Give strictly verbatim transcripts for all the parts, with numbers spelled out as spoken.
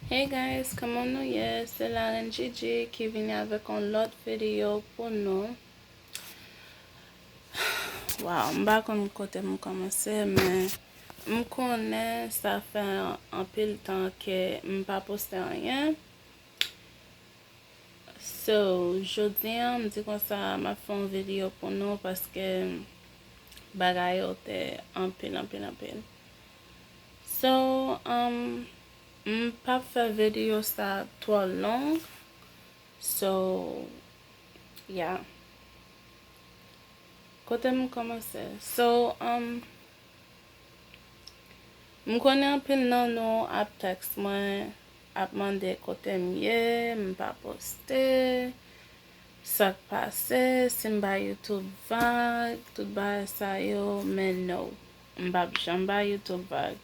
Hey guys, kòman nou ye? Se Larèn Gigi ki vini avèk yon lòt videyo pou nou. Wow, m pa konn kote m kòmanse, men m konnen sa fè anpil tan ke m pa poste anyen. So, jodi a, m di konsa, m ap fè yon videyo pou nou paske bagay yo te anpil, anpil, anpil. So, um, m p ap fè videyo sa twò long. So, yeah. Kote m kòmanse? So, um, m konnen anpil nan nou ap tèks mwen, ap mande kote m ye, m pa poste, sa k pase, si m bay YouTube vag, tout bagay sa yo, men no, m p ap janm bay YouTube vag.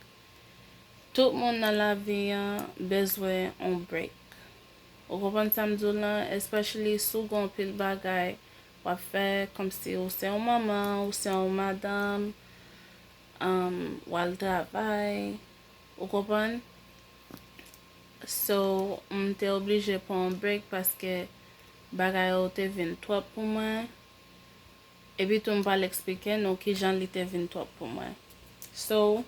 Tout moun nan lavi an bezwen on break. Ou konprann sa m di w lan? Especially si w gen anpil bagay w ap fè, kòmsi ou se yon manman, ou se yon madanm, um, w al travay, ou konprann? So, m te oblije pran yon break paske bagay yo te vin twòp pou mwen. Epi tou m pral eksplike nou kijan li te vin twòp pou mwen. So,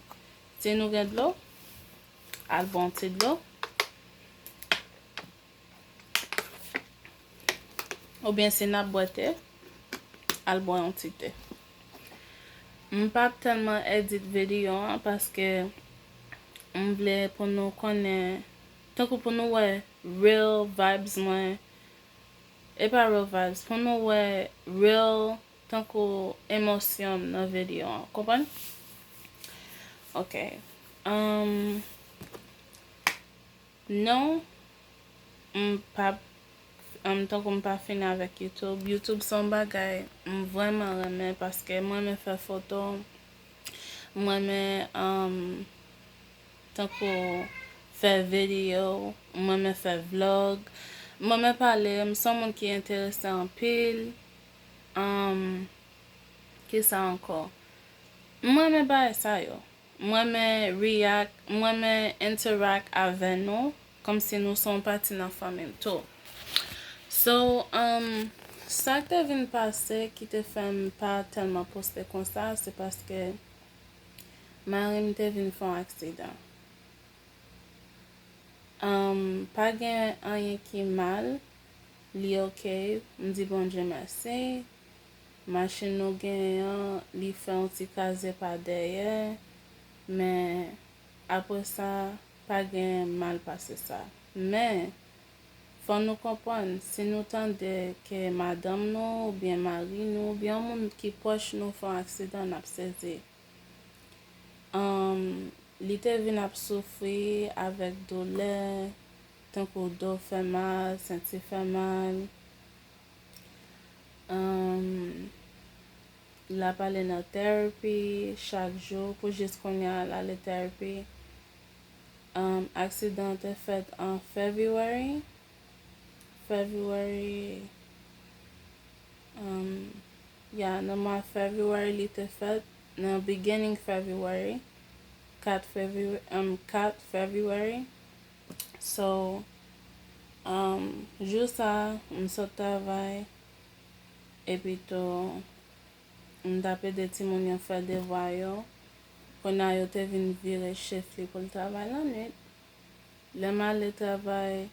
si nou gen dlo, al bwè yon ti dlo. Oubyen si n ap bwè te, al bwè yon ti te. M p ap tèlman edit videyo an paske m vle pou nou konnen, tankou pou nou wè real vibes mwen. E pa real vibes, pou nou wè real, tankou emosyon m nan videyo an. Konprann? Ok. Um, non, m p ap, um, tankou m pa fini avèk YouTube. YouTube se yon bagay m vrèman renmen paske m renmen fè foto, m renmen, um, tankou fè videyo, m renmen fè vlog, m renmen pale, m se yon moun ki enterese anpil. Um, kisa ankò? M renmen bagay sa yo. M renmen react, m renmen interact avè nou, kòmsi nou se yon pati nan fanmi m tou. So, um, sa k te vin pase ki te fè m pa tèlman poste konsa, se paske mari m te vin fè yon aksidan. Um, pa gen anyen ki mal, li ok, m di Bondye mèsi. Machin nou genyen an, li fè yon ti kraze pa dèyè, men apre sa, pa gen mal pase sa. Men, fò nou konprann, si nou tande ke madanm nou, oubyen mari nou, oubyen yon moun ki pwòch nou fè yon aksidan, n ap sezi. Um, li te vin ap soufri avèk doulè, tankou do fè mal, senti fè mal. Um, l ap ale nan therapy chak jou pou jis kounye a l ale therapy. Um, aksidan an te fèt an February. February, um, yeah, nan mwa February li te fèt, nan beginning February, kat February, um, kat February. So, um, jou sa, m sot travay, epi tou, m t ap ede timoun yo fè devwa yo. Kounye a yo te vin vire chif li pou l travay lannwit. Lè m ale travay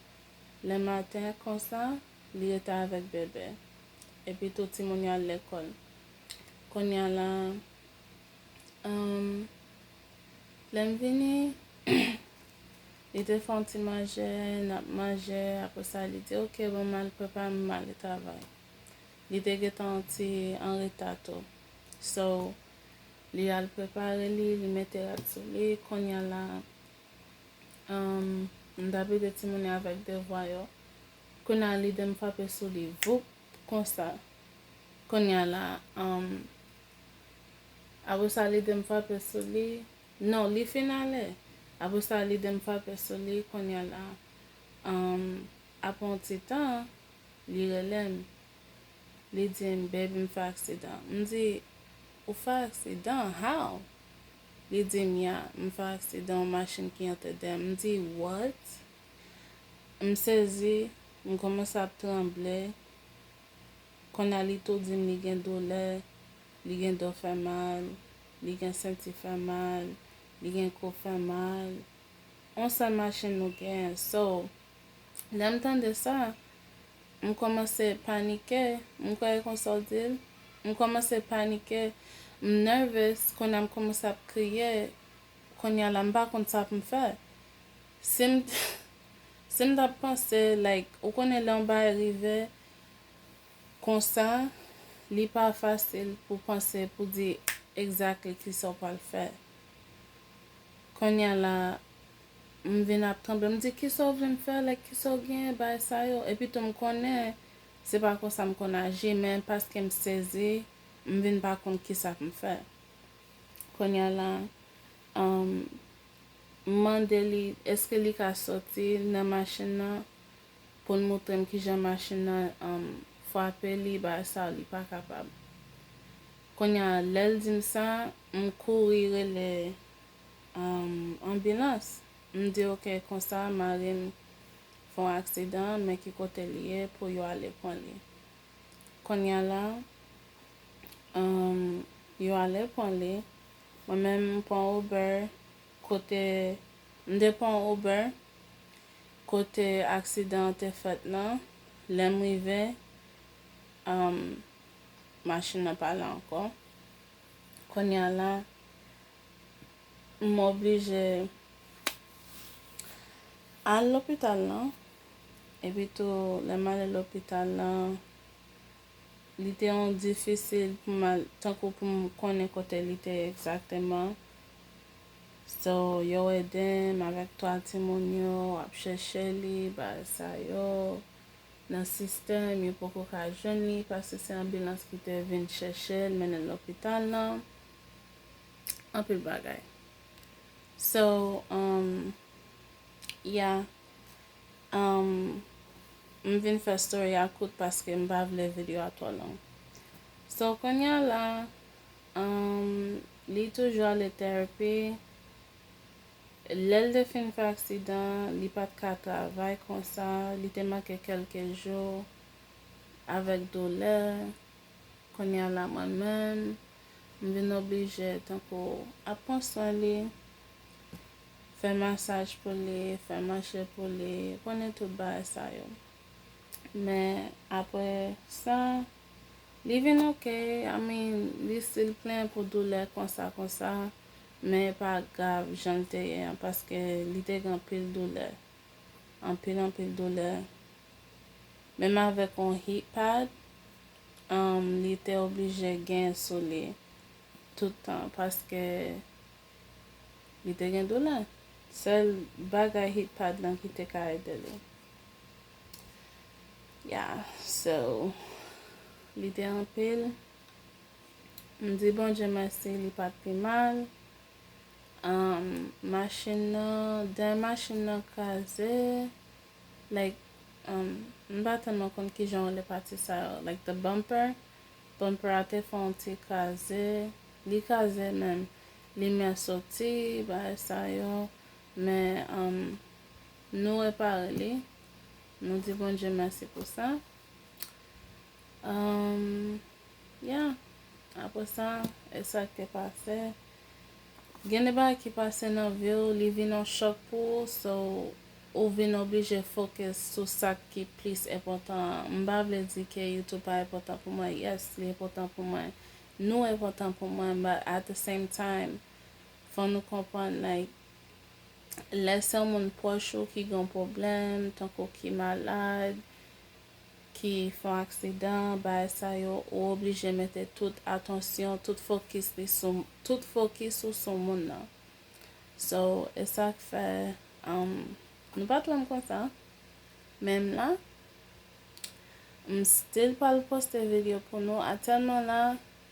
lè maten konsa, li rete avèk bebe. Epi tou timoun yo al lekòl. Kounye a la, um, lè m vini, li te fè yon ti manje, n ap manje, apre sa li di, "Ok, bon, m al prepare m, m ale travay." Li te gentan yon ti anreta tou. So, li al prepare li, li mete rad sou li, kounye a la, um, m t ap ede timoun yo avèk devwa yo. Kounye a lide m frape sou li, voup, konsa. Kounye a la, um, apre sa lide m frape sou li. Non, li fin ale. Apre sa lide m frape sou li, kounye a la, um, apre yon ti tan, li rele m. Li di m, "Baby, m fè aksidan." M di, "Ou fè aksidan? How?" Li di m, "Ya, m fè aksidan, yon machin ki antre dèyè m." M di, "What?" M sezi, m kòmanse ap tranble. Kounye a li tou di m li gen doulè, li gen do fè mal, li gen senti fè mal, li gen kou fè mal. On sèl machin nou genyen. So, lè m tande sa, m kòmanse panike, m kwè e konsa w di l, m kòmanse panike, m nervous, kounye a m kòmanse ap kriye, kounye a la m pa konn sa pou m fè. Si m, si m t ap panse, like, ou konnen lè yon bagay rive konsa, li pa fasil pou panse, pou di exactly kisa w pral fè. Kounye a la, m vin ap tranble. M di, "Kisa w vle m fè? Like, kisa w gen? Bagay sa yo." Epi tou, m konnen se pa konsa m konn aji, men paske m sezi, m vin pa konn kisa pou m fè. Kounye a la, um, m mande li, èske li ka soti nan machin nan pou l montre m kijan machin nan, um, frape li, bagay sa, li pa kapab. Kounye a, lè l di m sa, m kouri rele, um, anbilans. M di, "Ok, konsa, mari m fè yon aksidan, men ki kote li ye pou yo ale pran li." Kounye a la, um, yo ale pran li. Mwen menm, m pran Uber kote, m te pran Uber kote aksidan an te fèt lan. Lè m rive, um, machin nan pa la ankò. Kounye a la, m oblije al lopital lan. Epi tou, lè m ale lopital lan, li te yon difisil pou m al, tankou pou m konnen kote li te ye egzakteman. So, yo ede m avèk twa timoun yo, ap chèche li, bagay sa yo. Nan sistèm, yo poko ka jwenn li, paske se anbilans ki te vin chèche l, mennen l lopital lan. Anpil bagay. So, um, yeah. Um, m vin fè story a kout paske m pa vle videyo a twò long. So, kounye a la, um, li toujou ale terapi. Lè l te fin fè aksidan, li pa t ka travay konsa, li te manke kèlke jou avèk doulè. Kounye a la, mwen menm, m vin oblije tankou ap pran swen li, fè masaj pou li, fè manje pou li, konnen tout bagay sa yo. Men apre sa, li vin oke, I mean, li still plenyen pou doulè konsa, konsa, men e pa grav jan l te ye an, paske li te gen anpil doulè. Anpil, anpil doulè. Menm avèk yon heat pad, um, li te oblije gen sou li tout tan, paske li te gen doulè. Sèl bagay heat pad lan ki te ka ede li. Yeah, so, li te anpil. M di Bondye mèsi, li pa t pi mal. Um, machin nan, dèyè machin nan kraze. Like, um, m pa tèlman konn kijan yo rele pati sa yo. Like, the bumper. Bumper a te fè yon ti kraze. Li kraze menm. Limyè soti, bagay sa yo. Men, um, nou repare li. Nou di Bondye mèsi pou sa. Um, yeah. Apre sa, e sa k te pase. Gen de bagay ki pase nan vi w, li vin yon chòk pou ou, so ou vin oblije focus sou sa ki plis enpòtan an. M pa vle di ke YouTube pa enpòtan pou mwen. Yes, li enpòtan pou mwen. Nou enpòtan pou mwen, but at the same time, fò nou konprann, like, lè se yon moun pwòch ou ki gen yon pwoblèm, tankou ki malad, ki fè yon aksidan, bagay sa yo, ou oblije mete tout atansyon, tout fokis li sou, tout fokis ou sou moun nan. So, e sa k fè, um, nou pa t wè m konsa, men m la, m still pral poste videyo pou nou. Aktyèlman la,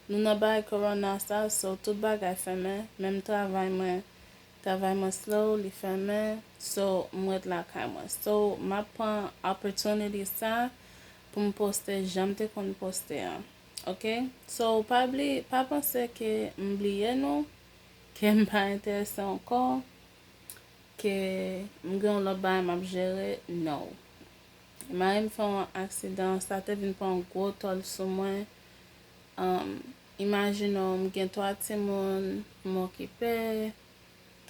nou nan bagay korona sa, so tout bagay fèmen, menm travay mwen, travay mwen slow, li fèmen, so m ret lakay mwen. So, m ap pran opportunity sa pou m poste jan m te konn poste an. Ok? So, pa bli-, pa panse ke m bliye nou, ke m pa enterese ankò. ke m gen yon lòt bagay m ap jere, no. Mari m fè yon aksidan, sa te vin pran yon gwo tòl sou mwen. Um, imajine w, m gen twa timoun pou m okipe,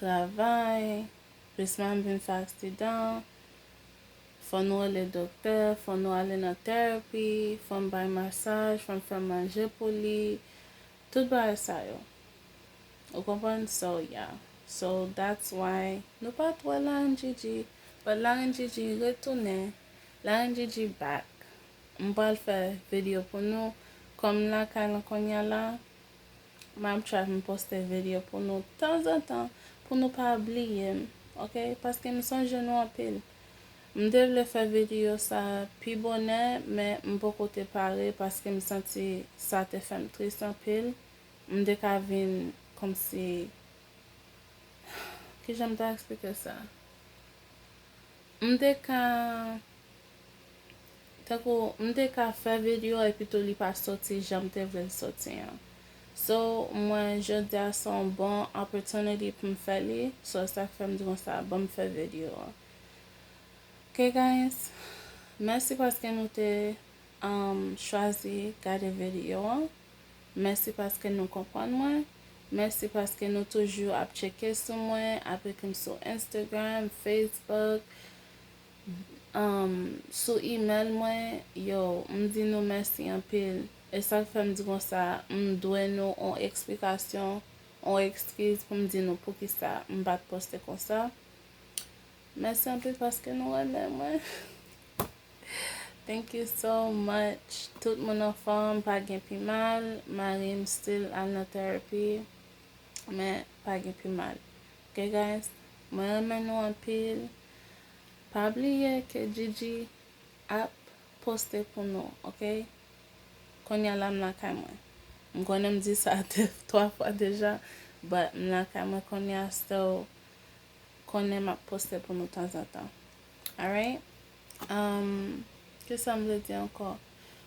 travay, plis mari m vin fè aksidan, fò nou rele doktè, fò nou ale nan terapi, fò m bay masaj, fò m fè manje pou li, tout bagay sa yo. Ou konprann? So, yeah. So, that's why nou pa t wè Larenn Gigi. But Larenn Gigi retounen. Larenn Gigi back. M pral fè videyo pou nou. Kòm m lakay lan kounye a la, m ap try pou m poste videyo pou nou tanzantan, pou nou pa bliye m, oke? Paske m sonje nou anpil. M te vle fè videyo sa pi bonè, men m poko te pare paske m santi sa te fè m tris anpil. M te ka vin kòmsi, kijan m ta eksplike sa? M te ka, tankou, m te ka fè videyo epi tou li pa soti jan m te vle l soti an. So, mwen, jodi a se yon bon opportunity pou m fè li. So, sa k fè m di konsa, ban m fè videyo an. Ok, guys, mèsi paske nou te, um, chwazi gade videyo an. Mèsi paske nou konprann mwen. Mèsi paske nou toujou ap tcheke sou mwen, ap ekri m sou Instagram, Facebook, um, sou email mwen. Yo, m di nou mèsi anpil. E sa k fè m di konsa, m dwe nou yon eksplikasyon, yon ekskiz pou m di nou poukisa m pa t poste konsa. Mèsi anpil paske nou renmen mwen. Thank you so much. Tout moun anfòm, pa gen pi mal. Mari m still al nan therapy, men pa gen pi mal. Ok, guys? Mwen renmen nou anpil. Pa bliye ke Gigi ap poste pou nou, ok? Kounye a la m lakay mwen. M konnen m di sa de, twa fwa deja, but m lakay mwen kounye a, so konnen m ap poste pou nou tanzantan. Alright? Um, kisa m vle di ankò?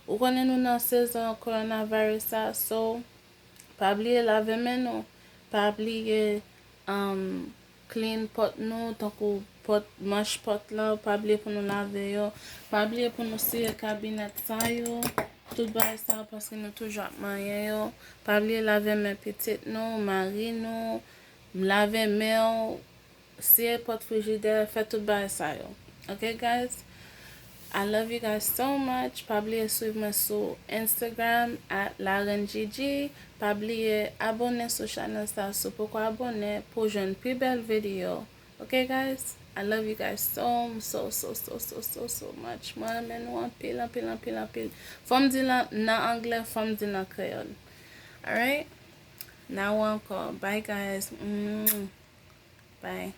Ou konnen nou nan sezon coronavirus sa, so pa bliye lave men nou. Pa bliye, um, clean pòt nou, tankou pòt, manch pòt la, pa bliye pou nou lave yo. Pa bliye pou nou siye kabinèt sa yo, tout bagay sa yo, paske nou toujou ap manyen yo. Pa bliye lave men pitit nou, mari nou, lave men w, siye pòt frijidè, fè tout bagay sa yo. Ok, guys? I love you guys so much. Pa bliye swiv mwen sou Instagram at larenngigi. Pa bliye abone sou chanèl sa si w poko abone pou jwenn pi bèl videyo. Ok, guys? I love you guys so, so, so, so, so, so, so much. Mwen renmen nou anpil, anpil, anpil, anpil. Fò m di l nan anglè, fò m di l an kreyòl. Alright? N a wè ankò. Bye, guys. Mm. Bye.